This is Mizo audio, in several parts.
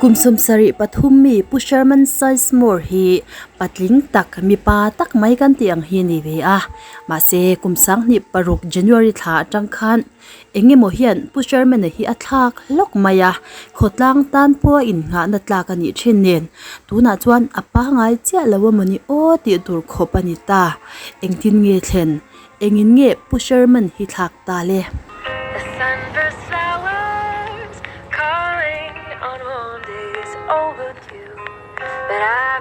Kum 73 mi Pu Sherman Sizemore hi patling tak, mipa tak mai kan tih ang hi a ni ve a. Mahse, kum 2006 January thla atang khan eng emaw hian Pu Sherman-a hi a thlak hlawk mai a, khawtlang tan pawha innghahna tlak a nih thin nen tunah chuan a pangai chiah lo a mawni aw tih tur khawp a ni ta. Engtin nge thlen? Engin nge Pu Sherman hi thlak ta le? The sunburst flowers calling on warm days overdue But I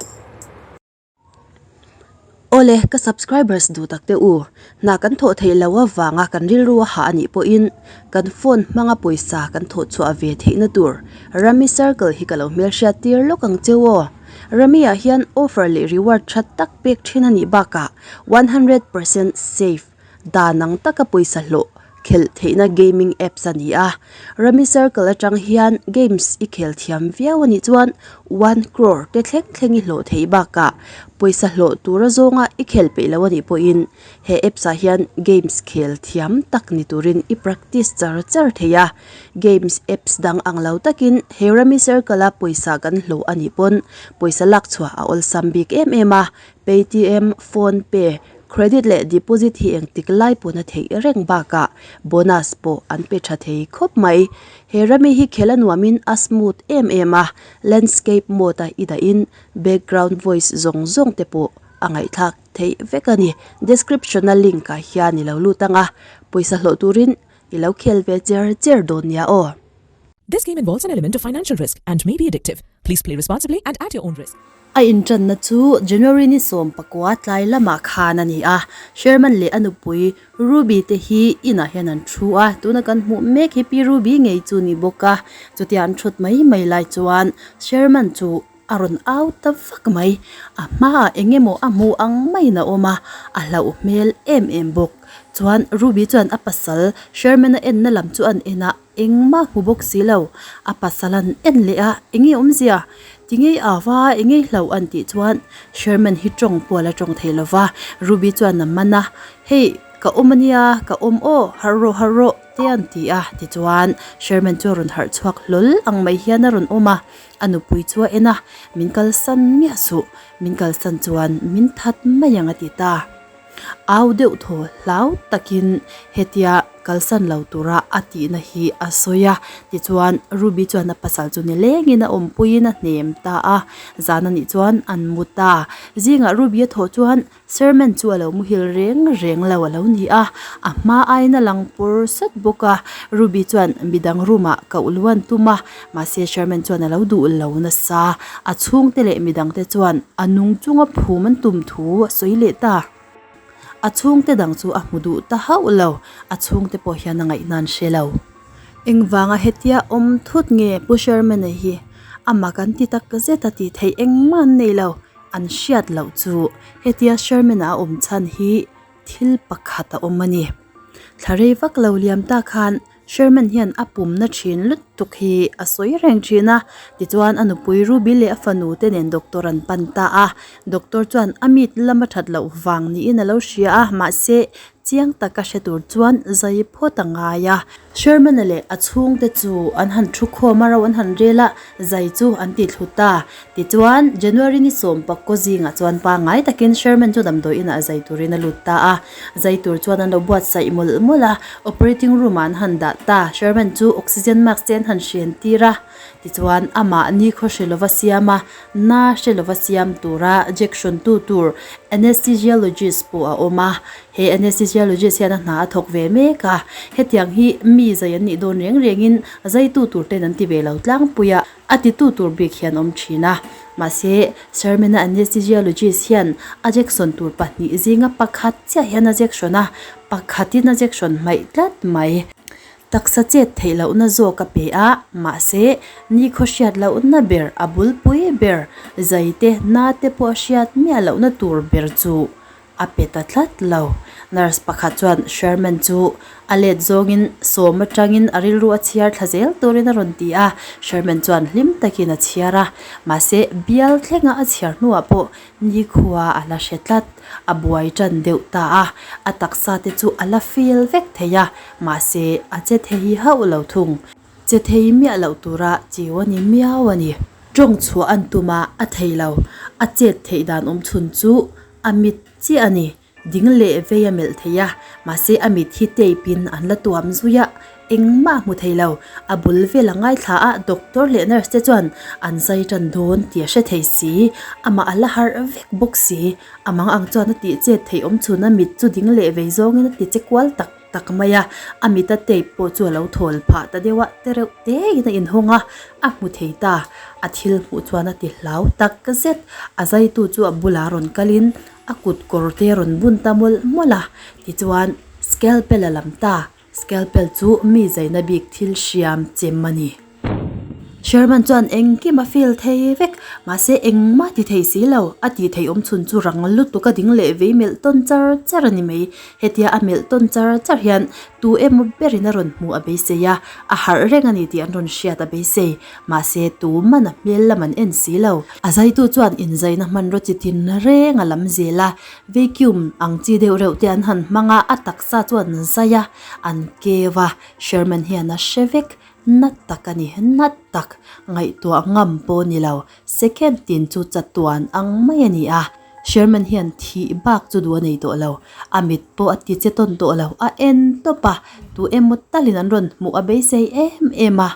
Awle, ka subscribers duh tak te u, hna kan thawh theih loh avanga kan rilru a hah a nih pawhin kan phone hmanga pawisa kan thawh chhuah ve theihna tur Rummy Circle hi ka lo hmelhriat tir lawk ang cheu aw. Rummy ah hian offer leh reward tha tak pek thin a nih bakah 100% safe dan ang taka pawisa hlawh khelh theihna gaming apps a ni a. Rummy Circle atang hian games i khel thiam viau a nih chuan one crore te thleng thleng i hlawh theih bakah pawisa hlawh tura zawnga i khel peih lo a nih pawhin he apps ah hian games khel thiam tak ni turin i practice char char thei a. Games apps dang ang lo takin he Rummy Circle a pawisa kan hlawh a nih pawn pawisa lak chhuah a awlsam bik em em a. Paytm, PhonePe, Credit leh deposit hi engtik lai pawn a theih reng bakah bonus pawh an pe tha thei khawp mai. He rami hi khel a nuamin a smooth em em a, landscape mode a i dahin background voice zawng zawng te pawh a ngaihthlak theih vek a ni. Description a link ah hian i lo lut ang a, pawisa hlawh turin i lo khel ve cher cher dawn nia aw. This game involves an element of financial risk and may be addictive. Please play responsibly and at your own risk. A inṭanna chu January ni 19 tlai lamah khan a ni a, Sherman leh a nupui Ruby te hi inah hian an thu a, tuna kan hmuh mek hi Pi Ruby ngei chu ni bawk a, chutia an thut mai mai lai chuan Sherman chu a rawn au ta vak mai, a hmaah eng emaw a hmu ang maiin a awm a, a hlauh hmel em em bawk. Chuan Ruby chuan a pasal Sherman-a enna lam chu an en a. Engmah hmu bawk si lo, a pasal an en leh a, enge awmzia? Tingei ava, enge hlauh an tih chuan Sherman hi tawng pawh a la tawng thei lo va, Ruby chuan a man a, Hei, ka awm a nia, ka awm aw, harh rawh, harh rawh, te an ti a, tichuan Sherman chu a rawn harh chhuak hlawl ang mai hian a rawn awm a, a nupui chu a en a, Min kalsan miah suh, min kalsan chuan min that mai ang a ti ta. Au deuh thaw hlau takin hetia kalsan lo tura a tihna hi a sawi a, tichuan Ruby chuan a pasal chu ni lengin a awmpuiin a hnem ta a, zan a nih chuan an mu ta. Zingah Ruby a thawh chuan Sherman chu a lo muhil reng reng lo a lo ni a, a hma aiin a lang pur sat bawk a, Ruby chuan midang room ah koh lu an tum a, mahse Sherman chuan a lo duh lo nasa, a chhungte leh midangte chuan a nung chunga phum an tum thu a sawi leh ta. A chhungte dang chu a hmu duh ta hauh lo, a chhungte pawh hian a ngaihna an hre lo. Engvanga hetia awm thut nge Pu Sherman-a hi amah kan ti tak zet a tih theih engmah an nei lo, an hriat loh chu hetia Sherman-a a awm chhan hi thil pakhat a awm a ni. Thla rei vak lo liam ta khan Sherman hian a pumna thin lutuk hi a sawi reng thin a, tichuan a nupui Ruby leh a fanu te nen doctor an pan ta a, doctor chuan a mit lama that loh vang niin a lo hria a, mahse chiang taka hre tur chuan zai phawt a ngai a. Sherman-a leh a chhungte chu an han thu khawm a, ro an han rel a, zai chu an ti thlu ta. Tichuan January ni 19 zingah chuan pangngai takin Sherman chu damdawi inah zai turin a lut ta a. Zai tur chuan an lo buatsaih mawlh mawlh a, operating room ah an han dah ta. Sherman chu oxygen mask te an han hren tir a, tichuan amah nikhaw hre lova siam a, na hre lova siam tura jection tu tur anesthesiologist pawh a awm a. He anesthesiologist hian a hna a thawk ve mek a, hetiang hi mi zai an nih dawn reng rengin zaitu tur ten an ti ve lo tlangpui a. A titu tur bik hian awm thin a, mahse Sherman-a anesthesiologist hian a jection tur pahnih zinga pakhat chiah hian a jection a, pakhatin a jection hmaih tlat mai. Taksa chet theih lohna zawk a pe a, mahse nikhaw hriat lohna ber a bulpui ber, zaite na te pawh a hriat miah lohna tur ber chu A pe ta tlat lo. Nurse pakhat chuan Sherman chu a let zawngin sawm atangin a rilru a chhiar thla zel turin a rawn ti a. Sherman chuan hlim takin a chhiar a, mahse bial thlenga a chhiar hnuah pawh nikhua a la hre tlat. A buai tan deuh ta a, a taksa te chu a la feel vek thei a, mahse a che thei hauh lo thung. Che thei miah loh tura chiu a ni miau a ni. Tawng chhuah an tum a, a thei lo. A chet theih dan awm chhun chu a mit chiah a ni. Ding leh vei a melh thei a, mahse a mit hi tape in an la tuam zui a, engmah a hmu thei lo. A bul vel a ngaithla a, doctor leh nurse te chuan an zai tan dawn tih a hre thei si. Amah a la harh vek bawk si. A mang ang chuan a tih chet theih awm chhun a mit chu ding leh vei zawngin a ti che kual tak tak mai a, a mita tape pawh chu a lo thawl phah ta deuh a, tereuh tein a inhawng a, a hmu thei ta. A thil hmuh chuan a ti hlau tak zet. A zaitu chu a bulah rawn kalin a kut kawr te a rawn bun ta mawlh mawlh a, tichuan scalpel a lam ta. Scalpel chu mi zaina bik thil hriam chem a ni. Sherman chuan engkim a feel thei vek, mahse engmah ti thei si lo. A tih theih awm chhun chu rang lutuk a ding leh vei melh tawn char char a ni mai. Hetia a melh tawn char char hian tu emaw berin a rawn hmuh a beisei a, a harh reng a ni tih an rawn hriat a beisei. Mahse tuman a hmel lam an en si lo. A zaitu chuan inzaina hmanraw chi tin reng a lam zel a, vacuum ang chi deuh reuh te an han hmang a, a taksa chuan zai a, an keu a, Sherman hian a hre vek. Na tak a ni, na tak, ngaihtuah ngam pawh ni lo, second tin chu chatuan ang mai a ni a. Sherman hian thih bak chu duh a nei tawh lo, a mit pawh a ti che tawn tawh lo, a en tawp a, tu emaw talin an rawn hmuh a beisei em em a.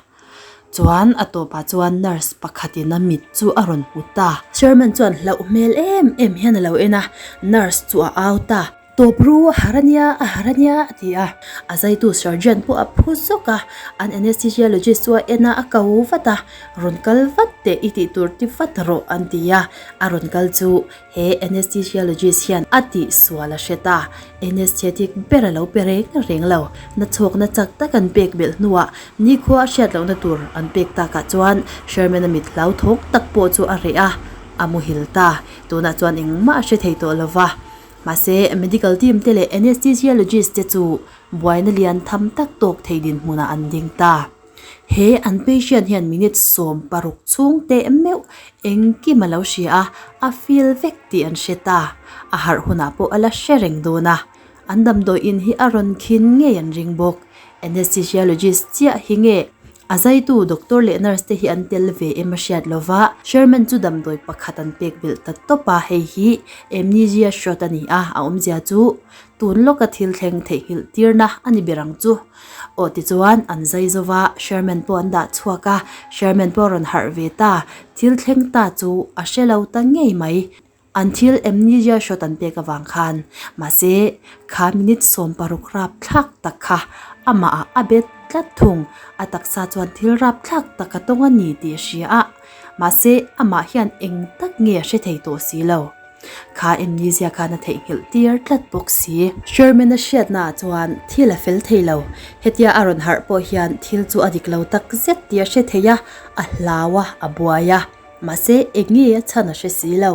Chuan a tawpah chuan nurse pakhatin a mit chu a rawn hmu ta. Sherman chuan hlauh hmel em em hian a lo en a, nurse chu a au ta. Tawp ru, a har a nia, a har a nia, a ti a. A zaitu surgeon pawh a phu zawk a, an anesthesiologist chu a en a, a ko vat a, Rawn kal vat teh i tih tur ti vat rawh, an ti a. A rawn kal chu he anesthesiologist hian a tih sual a hre ta. Anesthetic ber a lo pe reng reng lo. Na chhawkna chak tak an pek belh hnuah nikhua a hriat lohna tur an pek takah chuan Sherman-a mit hlauthawng tak pawh chu a reh a, a muhil ta. Tunah chuan engmah a hre thei tawh lo va. Mahse, medical team te leh anesthesiologist te chu buaina lian tham tak tawk thei dinhmunah an ding ta. He an patient hian minute 16 chhung teh meuh engkim a lo hria a, a feel vek tih an hre ta. A harh hunah pawh a la hre reng dawn a. An damdawi in hi a rawn khin ngei an ring bawk. Anesthesiologist chiah hi nge A zaitu doctor leh nurse te hi an tel ve em a hriat lova, Sherman chu damdawi pakhat an pek belh ta tawp a, hei hi amnesia shot a ni a, a awmzia chu tun lawka thil thleng theihnghilh tirna a ni ber ang chu. Aw tichuan an zai zo va, Sherman pawh an dah chhuak a, Sherman pawh a rawn harh ve ta, thil thleng ta chu a hre lo ta ngei mai. An thil amnesia shot an pek avang khan mahse kha minute 16 rap thlak tak kha amah ah a bet tlat thung. A taksa chuan thil rap thlak tak a tawng a ni tih a hria a, mahse amah hian eng tak nge a hre thei tawh si lo. Kha amnesia khan a theihnghilh tir tlat bawk si. Sherman a hriatna ah chuan thil a fel thei lo. Hetia a rawn harh pawh hian thil chu a dik lo tak zet tih a hre thei a, a hlau a, a buai a. Mahse, eng nge a chhan a hre si lo.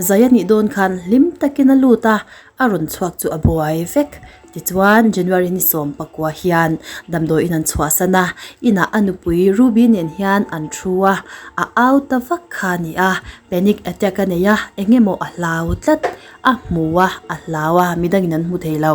Zai a nih dawn khan hlim takin a lut a, a rawn chhuak chu a buai vek. Tichuan, January ni 19 hian damdawiin an chhuahsan a, inah a nupui Ruby nen hian an thu a, a au ta vak kha a ni a, panic attack a nei a, eng emaw a hlau tlat, a hmu a, a hlau a, midangin an hmu thei lo.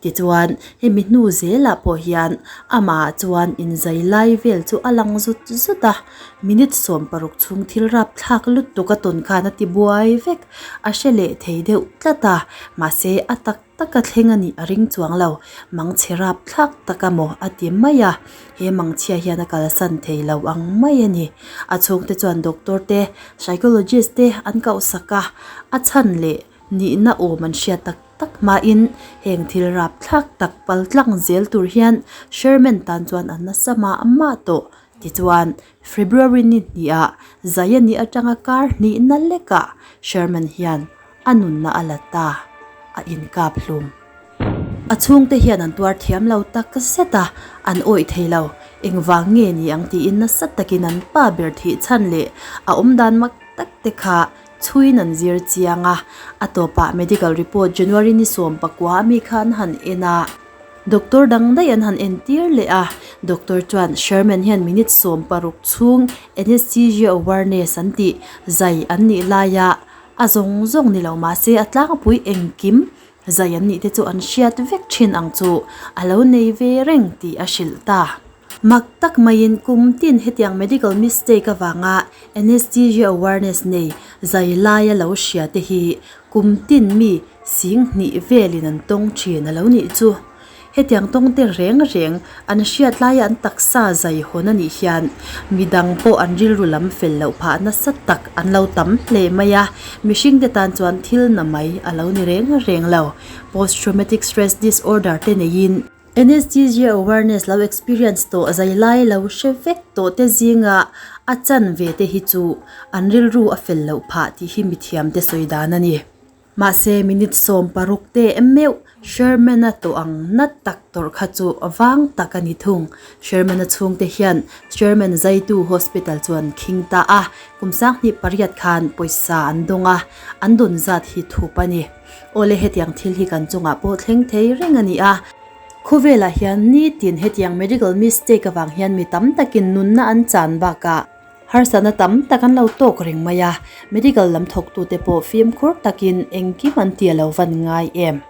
Tichuan, hemi hnu zelah pawh hian amah chuan inzai lai vel chu a lang zut zut a. Minute 60 chhung thil rapthlak lutuk a tawn khan a ti buai vek, a hre leh thei deuh tlat a, mahse a tak tak a thleng a nih a ring chuang lo, mangchhe rapthlak tak a maw a ti mai a, he mangchhia hian a kalsan thei lo ang mai a ni. A chhungte chuan doctor te, psychologist te an kohsak a, a chhan leh nihna awm an hriat tak tak hmain heng thil rapthlak tak paltlang zel tur hian Sherman tan chuan a nasa mah mah tawh. Tichuan, February ni hnihah zai a nih atanga kar hnihna lekah Sherman hian a nunna a la ta, a inkap hlum. A chhungte hian an tuar thiam lo tak zet a, an awih thei lo. Engvang nge ni ang tiin nasa takin an pa ber thih chhan leh a awmdan mak tak te kha chhuiin an zir chiang a. A tawpah medical report January ni 19 a mi kha an han en a. Doctor dang daih an han entir leh a, doctor chuan Sherman hian minute 16 chhung anesthesia awareness an tih zai an nih laia a zawng zawng ni lo mahse a tlangpui engkim zai an nih te chu an hriat vek thin ang chu a lo nei ve reng tih a hrilh ta. Mak tak maiin kum tin hetiang medical mistake avanga Anesthesia awareness nei zai laia lo hria te hi kum tin mi sing hnih velin an tawng thin a lo nih chu. Hetiang tawng te reng reng an hriat laia an taksa zai hawn a nih hian midang pawh an rilru lam fel loh phah nasa tak an lo tam hle mai a, mihring te tan chuan thil na mai a lo ni reng reng lo. Post traumatic stress disorder te neiin. Anesthesia awareness lo experience tawh zai lai lo hre vek tawh te zinga a chan ve te hi chu an rilru a fel loh phah tih hi mithiam te sawi dan a ni. Mahse minute 16 te meuh Sherman-a tawh ang nat tak tawrh kha chu vang tak a ni thung. Sherman-a chhungte hian Sherman zaitu hospital chu an khing ta a, kum 28 khan pawisa an dawng a, an dawn zat hi thup a ni. Awle hetiang thil hi kan chungah pawh thleng thei reng a ni a. Khawvelah hian nitin hetiang medical mistake avang hian mi tam takin nunna an chan bakah harsatna tam tak an lo tawk reng mai a. Medical lam thawktute pawh fimkhur takin engkim an ti a lo van ngai em?